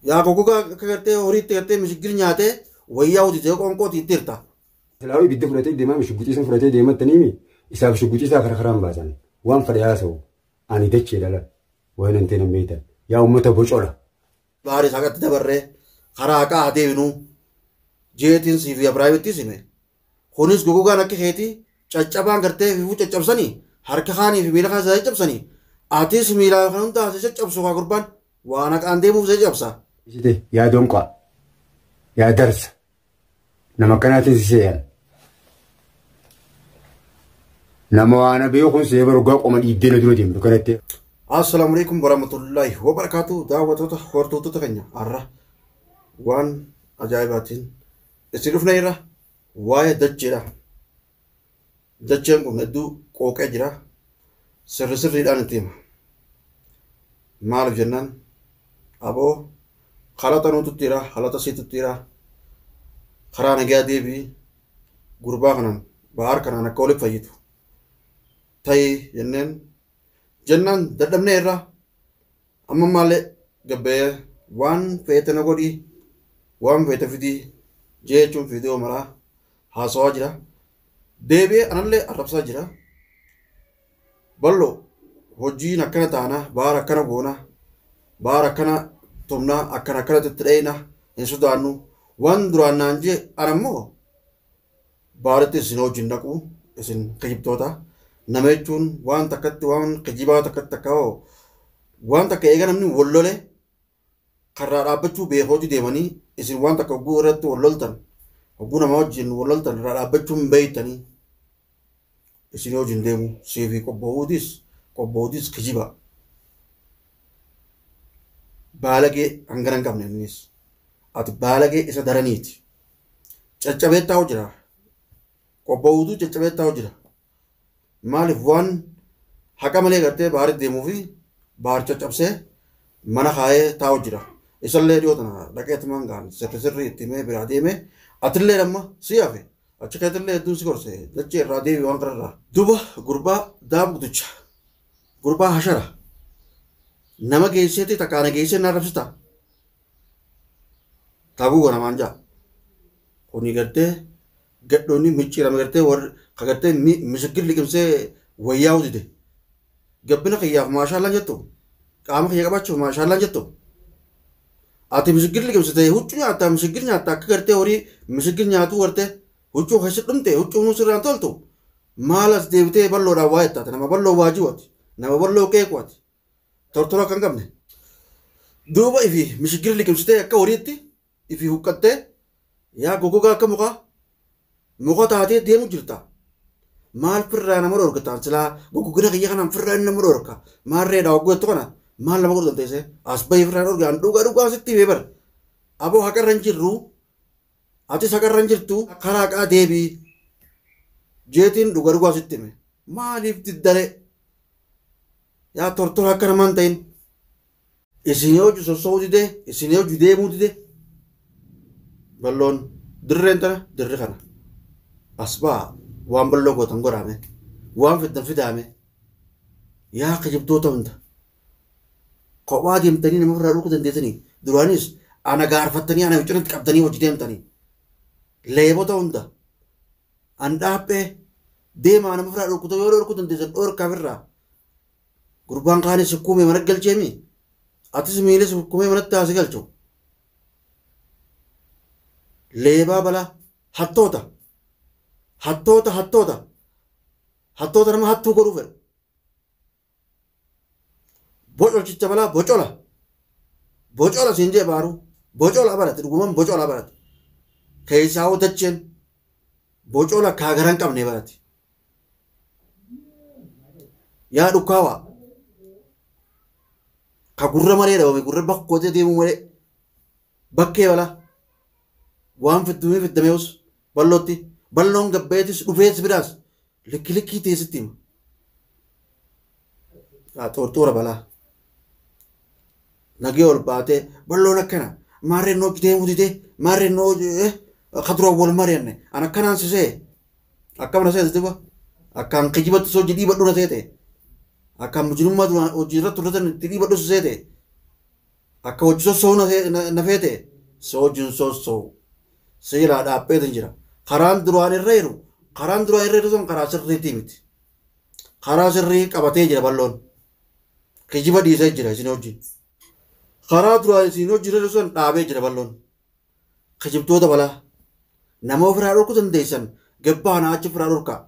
Yaa goggogaa akka gartee horiitti gartee mishigir nyaatee wayyaa hojjetee qoonqootii itti hirta. Silaa ibidda fudhatee deemaa shugguxii san fudhatee deemattaniimi isaaf shugguxii isaa kara karaan baasan waan fedhe haasa'u ani dachee dhala waan hin ta'e beektan yaa uummata bocola. Baari isaa gatti dabarree karaa haqaa haa deebinuu jeetiin siif Ibraahimitti sime. Kunis goggogaan akka keetii caccabaan gartee fifuu caccabsanii harka kaanii fi miila kaan isaa caccabsanii atis miilaa kan hundaa isa caccabsu haa gurbaan waan haqaan deemuuf isa caccabsa. Isite yaa donqaa yaa darsa nama akkanaatiin si seeyan. Nama waan beekuun see bargaa qoma dhiibdee na dura deemtu kanatti. Assalaamu alaikum warahmatullahi wabarakatuh daawwattoota hordoftoota keenya har'a waan ajaa'ibaatiin isin dhufna irra waa'ee dacheedha. Dacheen kun hedduu qooqee jira. Sirri sirriidhaan itti hima. Maaliif jennaan aboo halaxa nuutu jira halaxa siitu jira karaa nagaa deebii gurbaa kanaan bahar kanaan akka waliif fayyitu ta'ii jenneen jennaan dadhabnee irra amma maallee gabbee waan feete na godhii waan feete fidii jechuun viidiyoo maraa haasawaa jira. Deebi'ee anallee arrabsaa jira. Bal'oo hojiin akkana taana baara akkana goona baara akkana tumnaa akkana akkanatti itti dheeyna hin sodaannu waan duraan naan jee ana immoo baaritti isin hojiin dhaqu isin kijibtoota nama jechuun waan takkatti waan kijibaa takkatti takka hoo waan takka eega namni wal lole karraa dhaabbachuu beekootu deemanii isin waan takka hogguu irratti wal loltan hogguu nama wajjin wal loltan irraa dhaabbachuu hin beeytanii isin hojiin deemu siifi qobbo'uutis kijiba. Baalagee hangana hin qabne innis ati baalagee isa daraniiti. Caccabee taa'u jira. Qobbo'uutu caccabee taa'u jira. Maaliif waan haqa malee gartee baari deemuu fi baar caccabsee mana kaayee taa'u jira. Isallee dhiyoo tana dhaqeetumaan gaan sirri sirri itti himee biraa deemee atillee amma si hafe achi keetillee hedduun si gorse dachee irraa deebi waan kanarraa. Duba gurbaa daabgutucha gurbaa hashara nama geesseeti takkaana geessee na arrabsita. Taabuu ganamaan jaa. Kuni gartee gadhoonni micciirame gartee warri ka gartee misigir liqimsee wayyaa hojjete. Gabbina kiyyaaf maashaallaan jettu qaama kiyya qabaachuuf maashaallaan jettu. Ati misigir liqimsite huccuu nyaattaa misigir nyaattaa akka gartee horii misigir nyaatuu gartee huccuu keessa dhumte huccuu nuu sirraan toltu maal as deebitee bal'oodhaan waa jettaate nama bal'oo waajuu ati nama bal'oo qeequ ati tortora akka hin qabne. Duuba ifi misigir liqimsitee akka horiitti ifi huqqattee yaa goggogaa akka mukaa muka taatee deemu jirta. Maal firraa nama dhorkataan silaa goggogina kiyya kanaan firraa inni nama dhorka maal reedhaa hoggattu kana maal nama godhu dandeesse as bahee firraa dhorka an dhugaa dhugaa sitti himee bara. Aboo haqarra hin jirru atis haqarra hin jirtu karaa haqaa deebii jeetiin dhugaa dhugaa sitti hime maaliif diddare yaa tortora akka namaan ta'in isin yoo sossoo'uu dide isin yoo deemuu dide bal'oon dirreen tana dirri kana as ba'a waan bal'oo gootan godhaame waan fiddan fidaame yaa kijibtoota hunda kophaa deemtanii nama irraa dhukuu dandeessanii duraanis ana gaarfattanii ana cinatti qabdanii hojii deemtanii leebota hunda an dhaabbee deemaa nama irraa dhukkuta yoo dhorkuu dandeessan dhorkaaf irraa gurbaan kaanis sukkuumee mana galcheemi atis miilis sukkuumee manatti haasi galchu leebaa balaa hattoota hattoota hattoota hattoota nama hattuu godhuu fedhu bocolchicha balaa bocola bocola siin jee baaru bocola barate dhuguman bocola barate keessaa hoo dacheen bocola kaagaran qabne barate yaa dhukkaawaa ka gurra malee dhabame gurra bakkootee deemuu malee bakkee balaa waan fiddamee fiddameus bal'ootti bal'oon gabbeetis dhufees biraas likki likkii teessitti hima. Yaa xorxoora balaa. Nagee ol baatee bal'oon akkana maarreen noo deemuu didee maarreen noo ka duraan wal mari'anne an akkanaan sisee akkam na seete duba akkaan kijibatti soo hojii dhiibadhu na seete akkaan mujirummaa duraan hojii irratti turtan itti dhiibadhu si seete Akka hojii sossoo'u na feete si wajjin sossoo'u. Seeraa dhaabbeetiin jira. Karaan duraan irra jiru karaan duraan irra jiru sun karaa sirriitii miti. Karaa sirrii qabatee jira balloon. Kijiba dhiisee jira isin wajjin. Karaa duraan isin wajjin irra sun dhaabee jira balloon. Kijibtoota balaa. Nama ofirraa dhorkuu dandeessan gabbaa na achi ofirraa dhorkaa.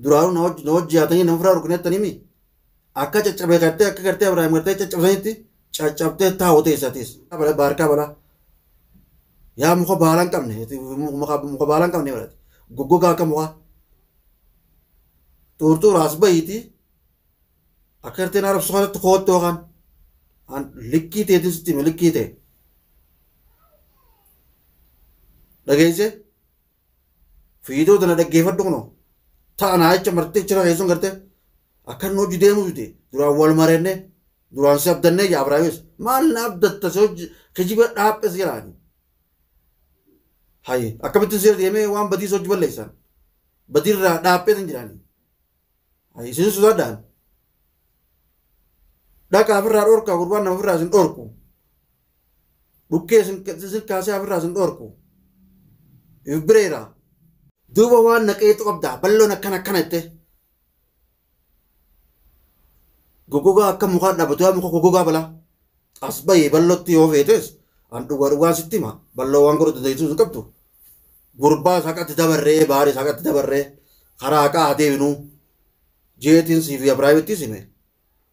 Duraanuu na wajji yaatanii nama ofirraa dhorkanii mi? Akka caccabee gartee akka gartee Abiraam gartee caccabsanitti caccabtee taa'u teessatis. Baarkaa balaa. Yaa muka baala hin qabne muka baala hin qabne barate goggogaa akka mukaa. Xuurxuuraas bahiiti akka gartee na arabsu kanatti kootti yookaan likkii ta'eetiin sitti hime likkii ta'e. Dhageesse fiidoo tana dhaggeeffadhu kunoo ta'a jecha martee jira keessuun gartee akka inni hojii deemuu fide duraan wal marenne duraan si abdannee yaa Abiraamis maal na abdatta si hojii kijiba dhaaphes jedhaani. Hayi akkamittiin seera deemee waan badii hojii balleessan badiirraa dhaapheetan jiraani. Hayi isin sodaadhaan dhaqaa ofirraa dhorkaa gurbaan nama ofirraa isin dhorku dhukkee isin kaasee ofirraa isin dhorku if bireera. Duuba waan naqeetu qabdaa balloon akkana akkana jette. Goggogaa akka mukaa dhaabbatu yaa muka goggogaa balaa. As bahee ballootti yoo feetes an dhugaa dhugaa sitti hima balloo waan godhu dandeessuu hin qabdu. Gurbaa saqatti dabarree baarii saqatti dabarree karaa haqaa adeemnu jeetiin siif Abiraamittis hime.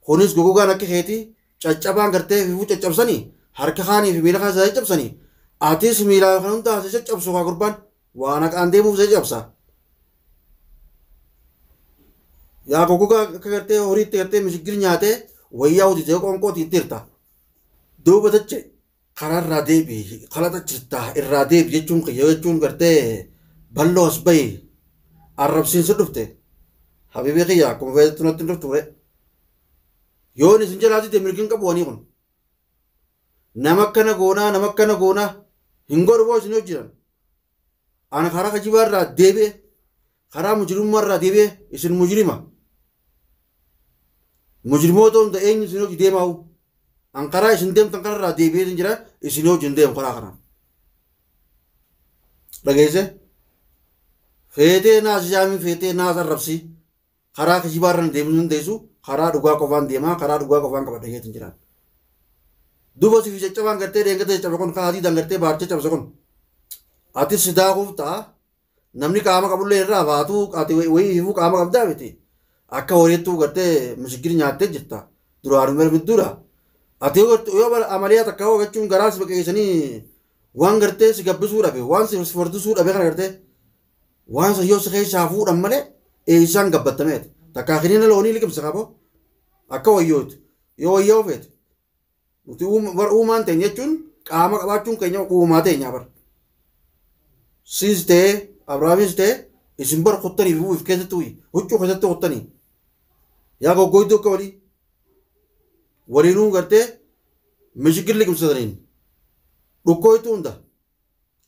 Kunis goggogaan akka keetii caccabaan gartee fifuu caccabsanii harka kaanii fi miila kaan caccabsanii atis miilaa kan hundaa si caccabsu kaa gurbaan waan haqaan deemuuf si caccabsa. Yaa goggogaa akka gartee horiitti gartee mishigir nyaatee wayyaa hojjetee qoonqootii itti hirta. Duuba tache karaa irraa deebi kalaxa jirta irraa deebi jechuun kiyya jechuun gartee balloo as bahi arrabsiinsa dhufte. Habiibii kiyya akkuma feetu natti hin dhuftu ture. Yoon isin jalaa dide mirgi hin qabu wanii kun. Nama akkana goonaa nama akkana goonaa hin godhu boo isin hojjetan. Ana karaa kijibaa irraa deebi'e karaa mujrimummaa irraa deebi'e isin mujrima. Mujrimoota hunda eenyu isin hojii deemaa'u. An karaa isin deemtan kanarraa deebi'ee isin jira isin hojii deemu karaa kanaan. Dhageesse feetee naas jaamii feetee naas arrabsi karaa kijibaa irra deemuu dandeessu karaa dhugaa qofaan deemaa karaa dhugaa qofaan qabadha jeetiin jiraan. Duuba siif caccabaan gartee deengate caccabe kun kaadii dangartee baarchee cabse kun. Ati si daakuuf ta'a namni qaama qabullee irraa baatu ati wayii hifuu qaama qabdaa miti. Akka horiittuu gartee mishigir nyaattee jirta. Duraan mirmidduudha. Ati yoo amaliyaa takka hoo jechuun garaa si baqeessanii waan gartee si gabbisuu dhabe waan si furdisuu dhabe kana gartee waan san yoo si keessaa fuudhan malee eessaan gabbattameeti. Takkaa kiniina loonii liqimsa qabo akka wayyooti yoo wayyoo feete. Nuti uumaan teenya jechuun qaama qabaachuun keenya uumaa teenya bara. Siis ta'ee Abiraamis ta'ee isin bara qottanii fi if keessatti huccuu keessatti qottanii. Yaa goggoituu akka walii. Waliinuu gartee mishigir liqimsataniin dhukkooytu hunda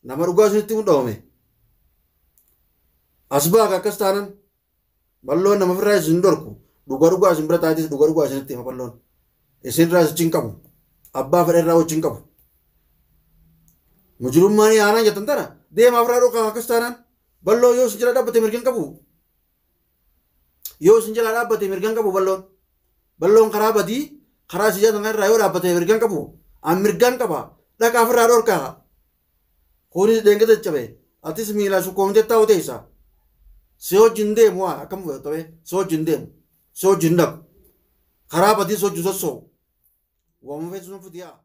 nama dhugaa isinitti hunda. As baaka akkas taanan balloon nama ofirraa isin dhorku dhugaa dhugaa isin bira taatis dhugaa dhugaa isinitti hima balloon. Isin irraa sichi hin qabu. Abbaa fedha irraa wajjin qabu. Mujrummaan yaanaan jettan tana deemaa ofirraa dhorkaa akkas taanaan balloo yoo isin jala dhaabbate mirga hin qabu. Yoo isin jala dhaabbate mirga hin qabu balloon. Balloon karaa badii karaa isin jala irraa yoo dhaabbate mirga hin qabu. An mirga hin qaba. Dhaqaa ofirraa dhorkaa. Kunis deengate caccabe. Atis miilaa sukkoomtee taa'u teessa. Si wajjin deemu waa akkam ta'e si wajjin deemu. Si wajjin dhaqu. Karaa badii si wajjin sossoo'u. Waamuma feetu sun fitiyaa.